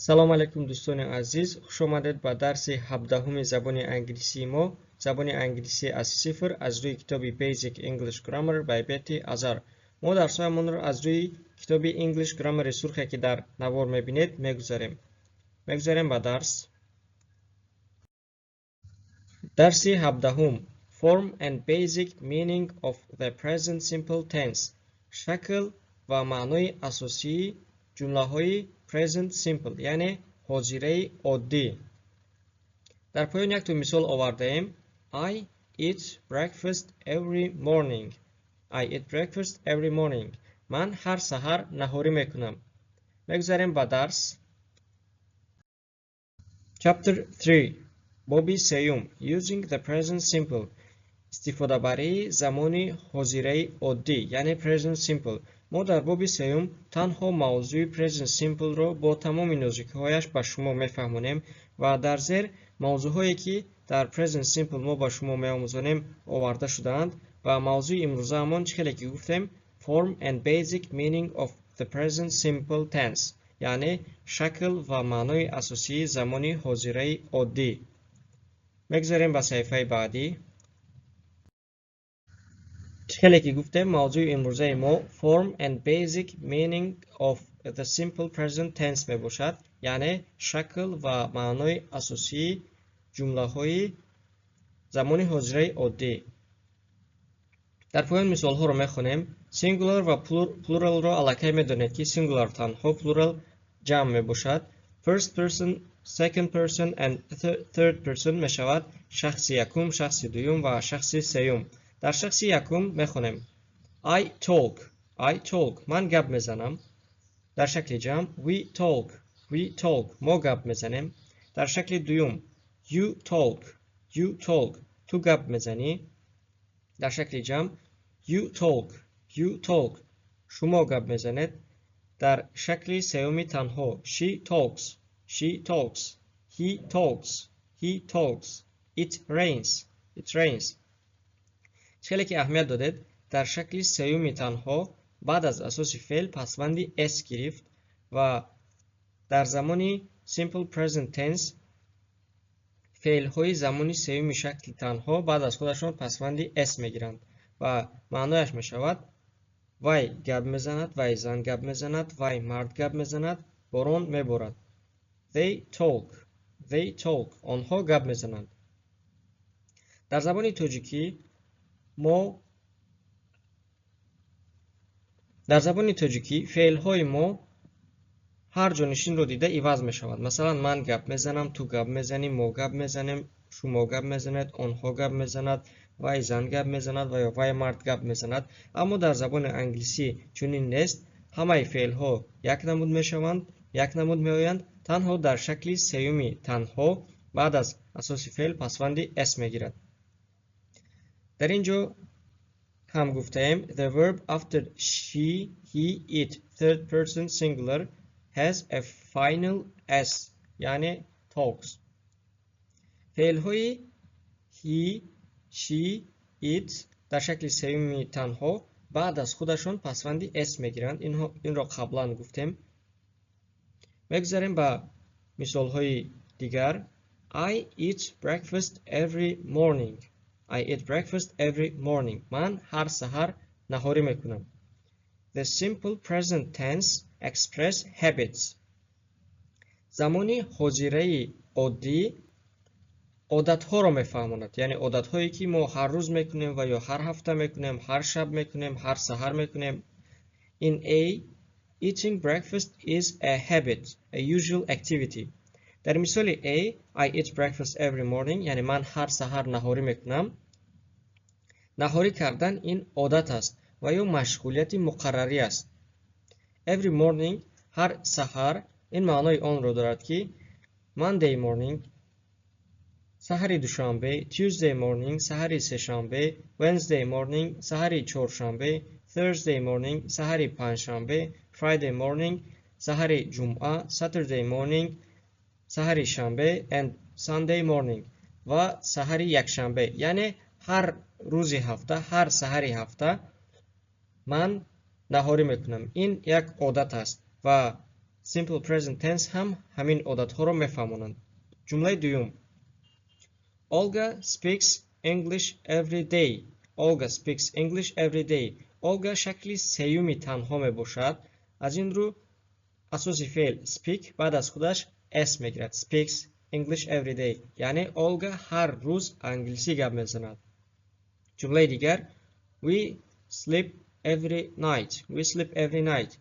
Салом алейкум, дӯстони азиз, хуш омадед ба дарси 17-уми забони англисии мо, забони англисӣ аз сифр, аз рӯи китоби Basic English Grammar by Betty Azar. Мо дарсҳоямонро аз рӯи китоби English Grammar сурхе, ки дар навор мебинед, мегузарем. Мегузарем ба дарс. Дарси 17-ум: Form and Basic Meaning of the Present Simple Tense. Шакл ва маънои асосии ҷумлаҳои present simple, яъне ҳозираи оддӣ. Дар поён якто мисол овардаем: I eat breakfast every morning. I eat breakfast every morning. Ман ҳар саҳар наҳорӣ мекунам. Мегузарем ба дарс. Chapter 3, боби сеюм: Using the present simple. Истифодабарии замони ҳозираи оддӣ, яъне present simple. Мо дар боби сеюм танҳо мавзӯи present simple-ро бо тамоми нозукиҳояш ба шумо мефаҳмонем ва дар зер мавзӯъҳое, ки дар present simple мо ба шумо меомӯзонем, оварда шудаанд. Ва мавзӯи имрӯзаамон, чӣ хеле ки гуфтем, Form and Basic Meaning of the Present Simple Tense, яъне шакл ва маънои асосии замони ҳозираи оддӣ. Мегузарем ба саҳифаи баъдӣ. Чӣ хеле ки гуфтем, мавзӯи имрӯзаи мо Form and Basic Meaning of the Simple Present Tense мебошад, яъне шакл ва маънои асосии ҷумлаҳои замони ҳозираи оддӣ. Дар поён мисолҳоро мехонем. Singular ва plural-ро аллакай медонед, ки singular танҳо, plural ҷамъ мебошад. First person, second person and third person мешавад шахси якум, шахси дуюм ва шахси сеюм. Дар шахси якум мехонем: I talk. I talk. Ман гап мезанам. Дар шакли ҷамъ: We talk. We talk. Мо гап мезанем. Дар шакли дуюм: You talk. You talk. Ту гап мезанӣ. Дар шакли ҷамъ: You talk. You talk. Шумо гап мезанед. Дар шакли сеюми танҳо: She talks. She talks. He talks. He talks. It rains. It rains. Хеле ки аҳамият додед, дар шакли сеюми танҳо баъд аз асоси феъл пасванди s гирифт ва дар замони simple present tense феълҳои замони сеюми шакли танҳо баъд аз худашон пасванди s мегиранд ва маънояш мешавад: вай гап мезанад, вай зан гап мезанад, вай мард гап мезанад, борон меборад. They talk. They talk. Онҳо гап мезананд. Дар забони тоҷикӣ феълҳои мо ҳар ҷонишинро дида иваз мешавад. Масалан, ман гап мезанам, ту гап мезанӣ, мо гап мезанем, шумо гап мезанед, онҳо гап мезанад, вай зан гап мезанад ва ё вай мард гап мезанад. Аммо дар забони англисӣ чунин нест. Ҳамаи феълҳо як намуд мешаванд, як намуд меоянд, танҳо дар шакли сеюми танҳо баъд аз асоси феъл пасванди s мегирад. Дар ин ҷо ҳам гуфтаем: the verb after she, he, it third person singular has a final s, яъне talks. Феълҳои he, she, it дар шакли сеюми танҳо баъд аз худашон пасванди s мегиранд. Инро қаблан гуфтем. Мегузарем ба мисолҳои дигар. I eat breakfast every morning. I eat breakfast every morning. Ман ҳар саҳар наҳорӣ мекунам. The simple present tense express habits. Замони ҳозираи оддӣ одатҳоро мефаҳмонад, яъне одатҳое, ки мо ҳар рӯз мекунем ва ё ҳар ҳафта мекунем, ҳар шаб мекунем, ҳар саҳар мекунем. In A, eating breakfast is a habit, a usual activity. Дар мисоли A, I eat breakfast every morning, яъне ман ҳар саҳар наҳорӣ мекунам. Наҳорӣ кардан ин одат аст ва ё машғулияти муқаррарӣ аст. Every morning, ҳар саҳар, ин маънои онро дорад, ки Monday morning, саҳари душанбе, Tuesday morning, саҳари сешанбе, Wednesday morning, саҳари чоршанбе, Thursday morning, саҳари панҷшанбе, Friday morning, саҳари ҷумъа, Saturday morning, саҳари шанбе and Sunday morning, ва саҳари якшанбе. Яъне ҳар рӯзи ҳафта, ҳар саҳари ҳафта ман наҳорӣ мекунам. Ин як одат аст ва Simple present tense ҳам ҳамин одатҳоро мефаҳмонанд. Ҷумлаи дуюм: Olga speaks English every day. Olga speaks English every day. Olga шакли сеюми танҳо мебошад. Аз ин рӯ асоси феъл speak баъд аз худаш s мегирад. Speaks English every day. Яъне Олга ҳар рӯз англисӣ гап мезанад. Ҷумлаи дигар: We sleep every night. We sleep every night.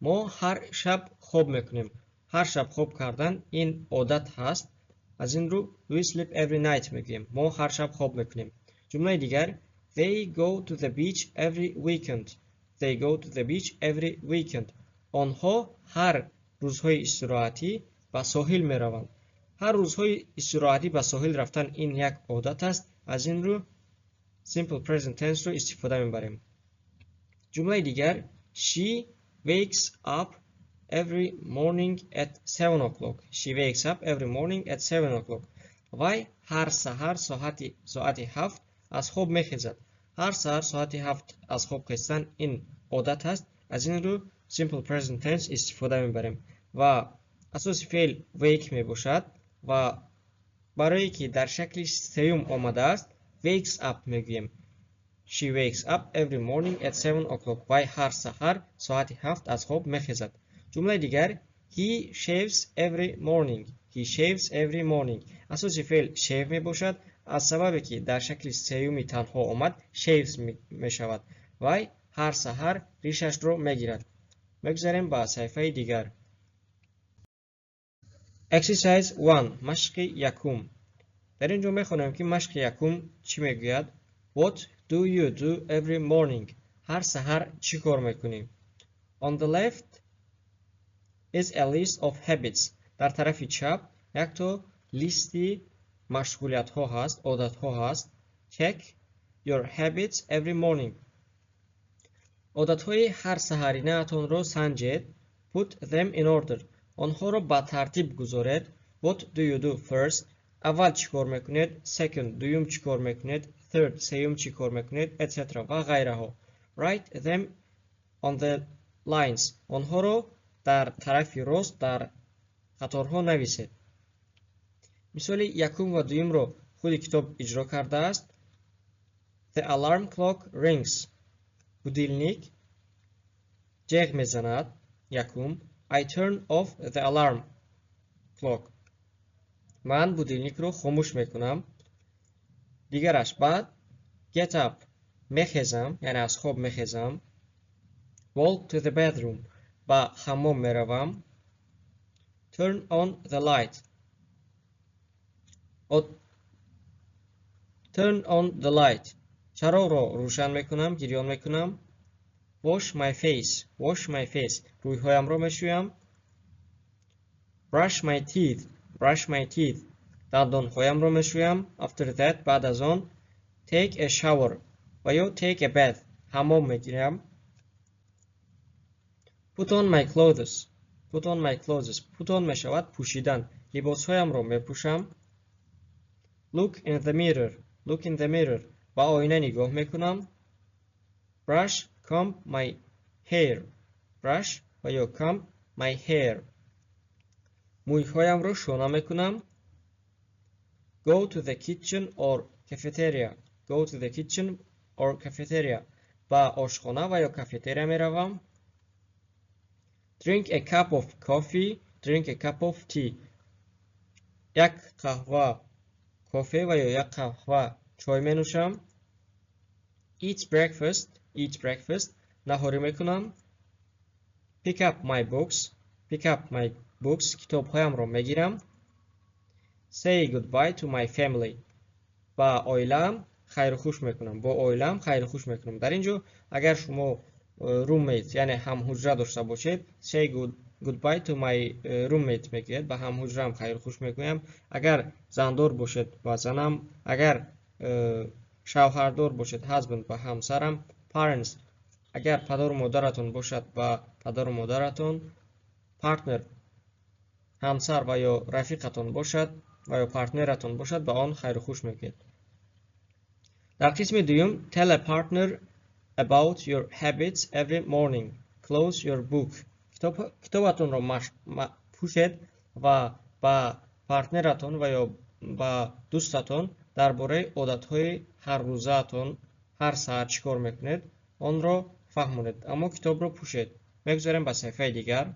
Мо ҳар шаб хоб мекунем. Ҳар шаб хоб кардан ин одат ҳаст. Аз ин рӯ we sleep every night мегӯем. Мо ҳар шаб хоб мекунем. Ҷумлаи дигар: They go to the beach every weekend. They go to the beach every weekend. Онҳо ҳар рӯзҳои истироҳатӣ ба соҳил мераванд. Ҳар рӯзҳои истироҳатӣ ба соҳил рафтан ин як одат аст. Аз ин рӯ simple present tense-ро истифода мебарем. Ҷумлаи дигар: She wakes up every morning at 7 o'clock. She wakes up every morning at 7 o'clock. Вай ҳар саҳар соати 7 аз хоб мехезад. Ҳар саҳар соати 7 аз хоб хестан ин одат аст. Аз ин рӯ simple present tense истифода мебарем ва асоси феъл wake мебошад ва барое ки дар шакли сеюм омадааст, wakes up мегӯем. She wakes up every morning at 7 o'clock. Вай ҳар саҳар соати 7 аз хоб мехезад. Ҷумлаи дигар: He shaves every morning. He shaves every morning. Асоси феъл shave мебошад. Аз сабабе ки дар шакли сеюми танҳо омад, shaves мешавад. Вай ҳар саҳар ришашро мегирад. Мегузарем ба саҳифаи дигар. Exercise 1. Машқи якум. Дар ин ҷо мехонем, ки машқи якум чӣ мегӯяд. What do you do every morning? Ҳар саҳар чӣ кор мекунӣ? On the left is a list of habits. Дар тарафи чап якто листи машғулиятҳо ҳаст, одатҳо ҳаст. Check your habits every morning. Одатҳои ҳар саҳаринаатонро санҷед. Put them in order. Онҳоро ба тартиб гузоред. What do you do first? Аввал чӣ кор мекунед? Second, дуюм чӣ кор мекунед? Third, сеюм чӣ кор мекунед? Etc. ва ғайраҳо. Write them on the lines. Онҳоро дар тарафи рост дар қаторҳо нависед. Мисоли якум ва дуюмро худи китоб иҷро кардааст. The alarm clock rings. Будильник ҷеғ мезанад. Якум: I turn off the alarm clock. Ман будильникро хомӯш мекунам. Дигараш баъд: get up, мехезам, яъне аз хоб мехезам. Walk to the bathroom, ба ҳаммом меравам. Turn on the light. Turn on the light. Чароғро рӯшан мекунам, гирён мекунам. Wash my face. Wash my face. Рӯйҳоямро мешӯям. Brush my teeth. Brush my teeth. Дандонҳоямро мешӯям. After that, баъд аз он, take a shower ва ё take a bath. Ҳаммом мегирам. Put on my clothes. Put on my clothes. Put on мешавад пӯшидан. Либосҳоямро мепӯшам. Look in the mirror. Look in the mirror. Ба оина нигоҳ мекунам. Brush, comb my hair. Brush ва ё comb my hair. Мӯйҳоямро шона мекунам. Go to the kitchen or cafeteria. Go to the kitchen or cafeteria. Ба ошхона ва ё кафетерия меравам. Drink a cup of coffee. Drink a cup of tea. Як қаҳва кофе ва ё як қаҳва чой менӯшам. Eat breakfast. Eat breakfast. Наҳорӣ мекунам. Pick up my books. Pick up my books. Китобҳоямро мегирам. Say goodbye to my family. Ба оилаам хайру хуш мекунам. Бо оилаам хайру хуш мекунам. Дар ин ҷо агар шумо roommate, яъне ҳамҳуҷра дошта бошед, say goodbye to my roommate мегӯяд, ба ҳамҳуҷраам хайру хуш мекунам. Агар зандор бошед, ба занам, агар шавҳардор бошед, husband, ба ҳамсарам, parents, агар падару модаратон бошад, ба падару модаратон, partner, ҳамсар ва ё рафиқатон бошад ва ё партнератон бошад, ба он хайру хуш мекунед. Дар қисми дуюм: Tell a partner about your habits every morning. Close your book. Китобатонро пӯшед ва ба партнератон ва ё ба дӯстатон дар бораи одатҳои ҳаррӯзаатон, ҳар саҳар чӣ кор мекунед, онро фаҳмонед, аммо китобро пӯшед. Мегузарем ба саҳифаи дигар.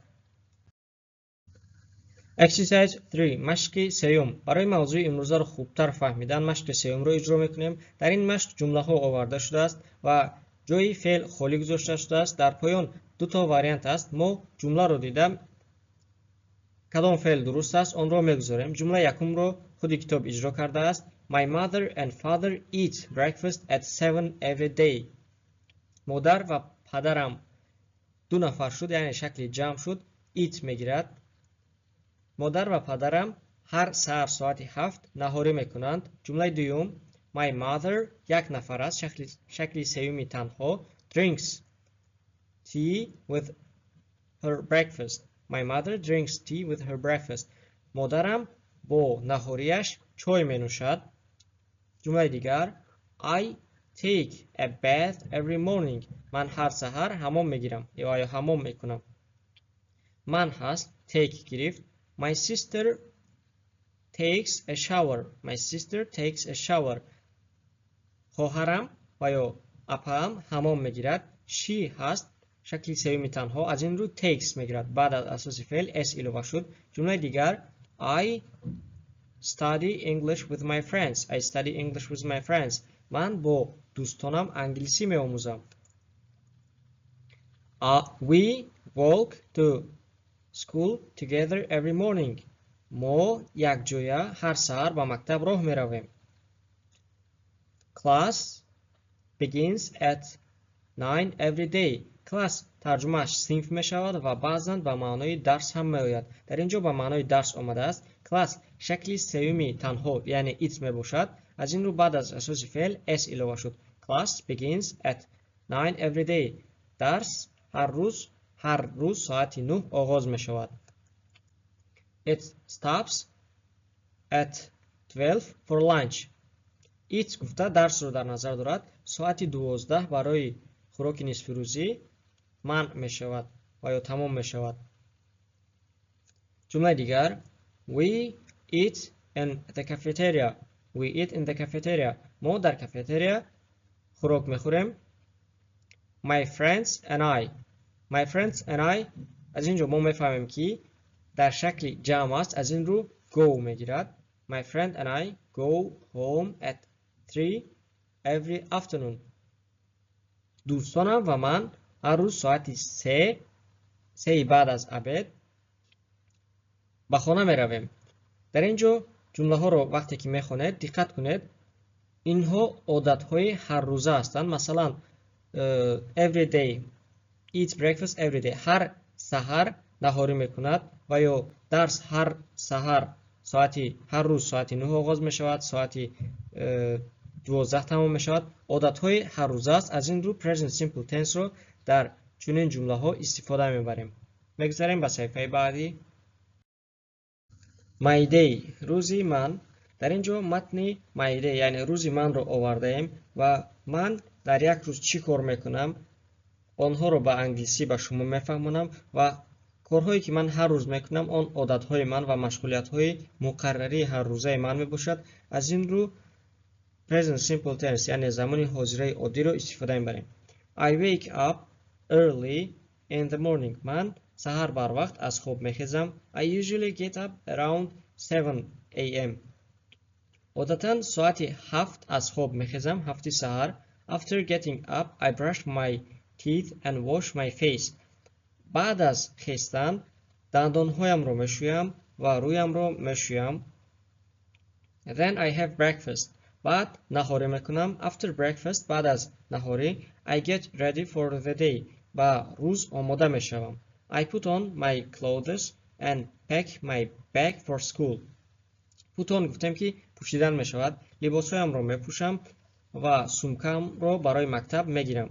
Exercise 3. Машқи сеюм. Барои мавзӯи имрӯзаро хубтар фаҳмидан машқи сеюмро иҷро мекунем. Дар ин машқ ҷумлаҳо оварда шудааст ва ҷои феъл холӣ гузошта шудааст. Дар поён ду то вариант аст. Мо ҷумларо дида кадом феъл дуруст аст, онро мегузорем. Ҷумлаи якумро худи китоб иҷро кардааст. My mother and father eat breakfast at 7 every day. Модар ва падарам ду нафар шуд, яъне шакли ҷамъ шуд, eat мегирад. Модар ва падарам ҳар саҳар соати 7 наҳорӣ мекунанд. Ҷумлаи дуюм, my mother як нафар аст, шакли сеюми танҳо, drinks tea with her breakfast. My mother drinks tea with her breakfast. Модарам бо наҳорияш чой менӯшад. Ҷумлаи дигар, I take a bath every morning. Ман ҳар саҳар ҳамом мегирам ё ҳамом мекунам. Ман ҳаст, take гирифт. My sister takes a shower. My sister takes a shower. Хоҳарам ва ё апаам ҳамом мегирад. She ҳаст, шакли сеюми танҳо, аз ин рӯ takes мегирад. Баъд аз асоси феъл s илова шуд. Ҷумлаи дигар, I study English with my friends. I study English with my friends. Ман бо дӯстонам англисӣ меомӯзам. We walk to school together every morning. Мо якҷоя ҳар саҳар ба мактаб роҳ меравем. Class begins at 9 every day. Класс тарҷумааш синф мешавад ва баъзан ба маънои дарс ҳам меояд. Дар ин ҷо ба маънои дарс омадааст. Класс шакли сеюми танҳо, яъне it мебошад. Аз ин рӯ баъд аз асоси феъл s илова шуд. Class begins at 9 every day. Дарс ҳар рӯз соати 9 оғоз мешавад. It stops at 12 for lunch. It гуфта дарсро дар назар дорад. Соати 12 барои хӯроки нисфирӯзӣ манъ мешавад ва ё тамом мешавад. Ҷумлаи дигар, we eat in the cafeteria. We eat in the cafeteria. Мо дар кафетерия хӯрок мехӯрем. My friends and I. My friends and I. Аз ин ҷо мо мефаҳмем, ки дар шакли ҷамъ аст, аз ин рӯ go мегирад. My friend and I go home at 3 every afternoon. Дӯстонам ва ман ҳар рӯз соати 3 баъд аз обед ба хона меравем. Дар ин ҷо ҷумлаҳоро вақте ки мехонед, диққат кунед, инҳо одатҳои ҳаррӯза ҳастанд. Масалан, every day, eat breakfast every day, ҳар саҳар наҳорӣ мекунад ва ё дарс ҳар саҳар соати ҳар рӯз соати 9 оғоз мешавад, соати 12 тамом мешавад. Одатҳои ҳаррӯза аст, аз ин рӯ present simple tense-ро дар чунин ҷумлаҳо истифода мебарем. Мегузарем ба саҳифаи баъдӣ. My day, рӯзи ман. Дар ин ҷо матни my day, яъне рӯзи манро овардаем ва ман дар як рӯз чӣ кор мекунам, онҳоро ба англисӣ ба шумо мефаҳмонам ва корҳое ки ман ҳар рӯз мекунам, он одатҳои ман ва машғулиятҳои муқаррарии ҳаррӯзаи ман мебошад. Аз ин рӯ present simple tense, яъне замони ҳозираи оддиро истифода мебарем. I wake up early in the morning. Ман саҳар барвақт аз хоб мехезам. I usually get up around 7 a.m. Одатан соати 7 аз хоб мехезам, 7 саҳар. After getting up, I brush my teeth and wash my face. Баъд аз хестан дандонҳоямро мешӯям ва рӯямро мешӯям. Then I have breakfast. Баъд наҳорӣ мекунам. After breakfast, баъд аз наҳорӣ, I get ready for the day. Ба рӯз омода мешавам. I put on my clothes and pack my bag for school. Put on гуфтем, ки пӯшидан мешавад. Либосҳоямро мепӯшам ва сумкамро барои мактаб мегирам.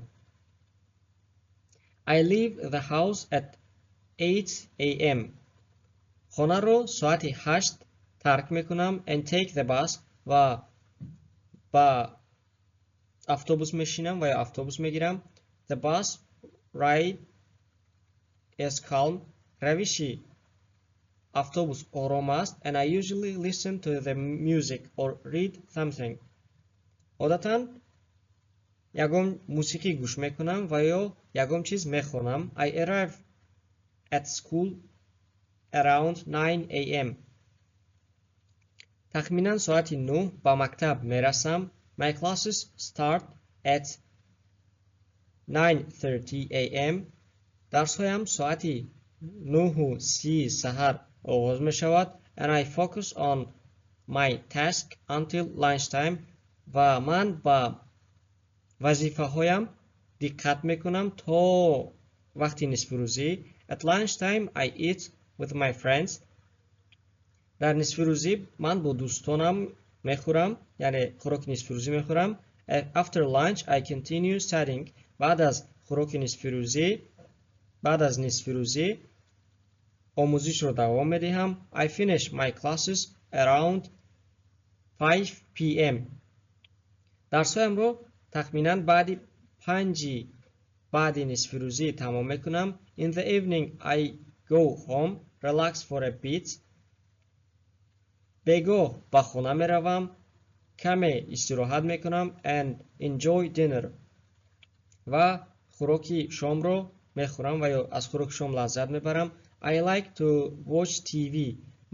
I leave the house at 8 a.m. Хонаро соати 8 тарк мекунам and take the bus ва ба автобус мешинам ва ё автобус мегирам. The bus ride is calm. Равиши автобус ором аст. And I usually listen to the music or read something. Одатан ягон мусиқӣ гӯш мекунам ва ё ягон чиз мехонам. I arrive at school around 9 a.m. Тахминан соати 9 ба мактаб мерасам. My classes start at 9:30 a.m. Дарсҳоям соати 9:30 саҳар оғоз мешавад. And I focus on my task until lunchtime. Ва ман ба вазифаҳоям диққат мекунам то вақти нисфирӯзӣ. At lunchtime I eat with my friends. Дар нисфирӯзӣ ман бо дӯстонам мехӯрам, яъне хӯроки нисфирӯзӣ мехӯрам. After lunch I continue studying. Баъд аз хӯроки нисфирӯзӣ, баъд аз нисфирӯзӣ омӯзишро давом медиҳам. I finish my classes around 5 p.m. Дарсҳоямро тахминан баъди 5 баъди нисфирӯзӣ тамом мекунам. In the evening I go home, relax for a bit. Бегоҳ ба хона меравам, каме истироҳат мекунам and enjoy dinner. Ва хӯроки шомро мехӯрам ва ё аз хӯроки шом лаззат мебарам. I like to watch TV.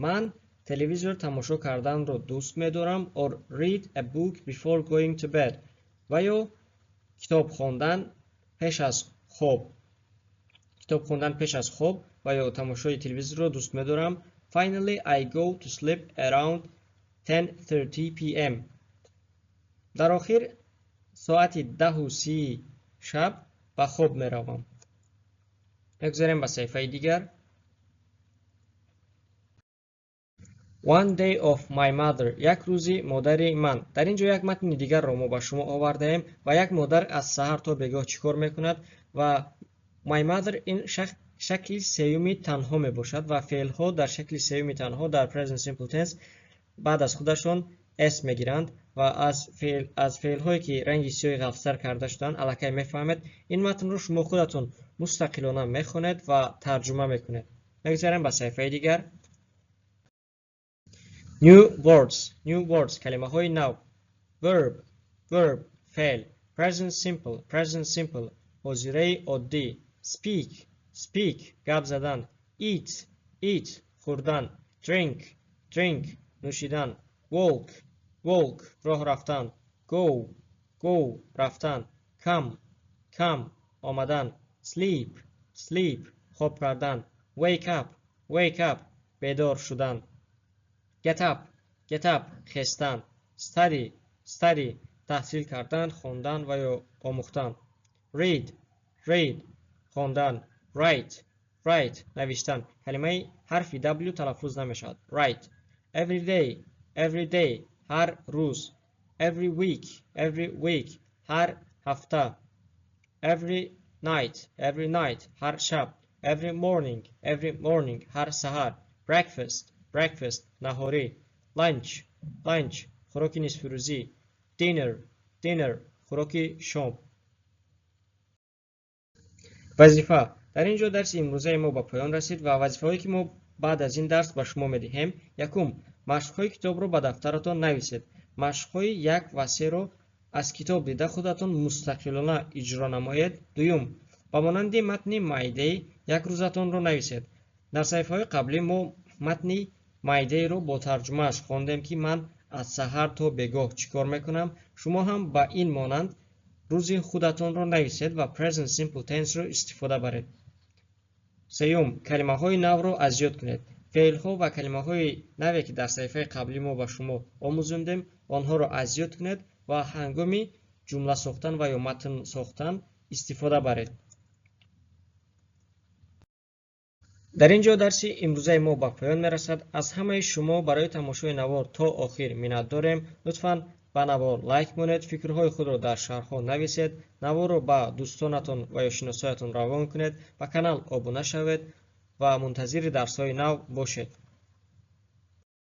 Ман телевизор тамошо карданро дӯст медорам. Or read a book before going to bed. Ва ё китоб хондан пеш аз хоб. Китоб хондан пеш аз хоб ва ё тамошои телевизорро дӯст медорам. Finally, I go to sleep around 10:30 p.m. Дар охир соати 10:30 шаб ба хоб меравам. Мегузарем ба саҳифаи дигар. One day of my mother. Як рӯзи модари ман. Дар ин ҷо як матни дигарро мо ба шумо овардаем ва як модар аз саҳар то бегоҳ чӣ кор мекунад ва my mother ин шакли сеюми танҳо мебошад ва феълҳо дар шакли сеюми танҳо дар present simple tense баъд аз худашон s мегиранд ва аз феълҳое ки ранги сиёҳи ғафзтар карда шуданд аллакай мефаҳмед. Ин матнро шумо худатон мустақилона мехонед ва тарҷума мекунед. Мегузарем ба саҳифаи дигар. New words, new words, калимаҳои нав. Verb, verb, феъл. Present simple, present simple, ҳозираи оддӣ. Speak, speak, гап задан. Eat, eat, хӯрдан. Drink, drink, нӯшидан. Walk, walk, роҳ рафтан. Go, go, рафтан. Come, come, омадан. Sleep, sleep, хоб кардан. Wake up, wake up, бедор шудан. Get up, get up, хестан. Study, study, таҳсил кардан, хондан ва ё омӯхтан. Read, read, хондан. Write, write, навиштан. Калимаи ҳарфи W талаффуз намешавад. Write. Every day, every day, ҳар рӯз. Every week, every week, ҳар ҳафта. Every night, every night, ҳар шаб. Every morning, every morning, ҳар саҳар. Breakfast, breakfast, наҳорӣ. Lunch, lunch, хӯроки нисфирӯзӣ. Dinner, dinner, хӯроки шом. Вазифа. Дар ин ҷо дарси имрӯзаи мо ба поён расид ва вазифаҳое ки мо баъд аз ин дарс ба шумо медиҳем. Якум, машқҳои китобро ба дафтаратон нависед. Машқҳои 1 ва 3-ро аз китоб дида худатон мустақилона иҷро намоед. Дуюм, ба монанди матни My Day як рӯзатонро нависед. Дар саҳифаҳои қаблӣ мо матни My Day-ро бо тарҷумааш хондем ки ман аз саҳар то бегоҳ чӣ кор мекунам. Шумо ҳам ба ин монанд рӯзи худатонро нависед ва present simple tense-ро истифода баред. Сеюм, калимаҳои навро аз ёд кунед. Феълҳо ва калимаҳои наве ки дар саҳифаи қаблӣ мо ба шумо омӯзондем, онҳоро аз ёд кунед ва ҳангоми ҷумла сохтан ва ё матн сохтан истифода баред. Дар ин ҷо дарси имрӯзаи мо ба поён мерасад. Аз ҳамаи шумо барои тамошои навор то охир миннат дорем. Лутфан ба навор лайк монед, фикрҳои худро дар шарҳҳо нависед, наворро ба дӯстонатон ва ё шиносоятон равон кунед, ба канал обуна шавед ва мунтазири дарсҳои нав бошед.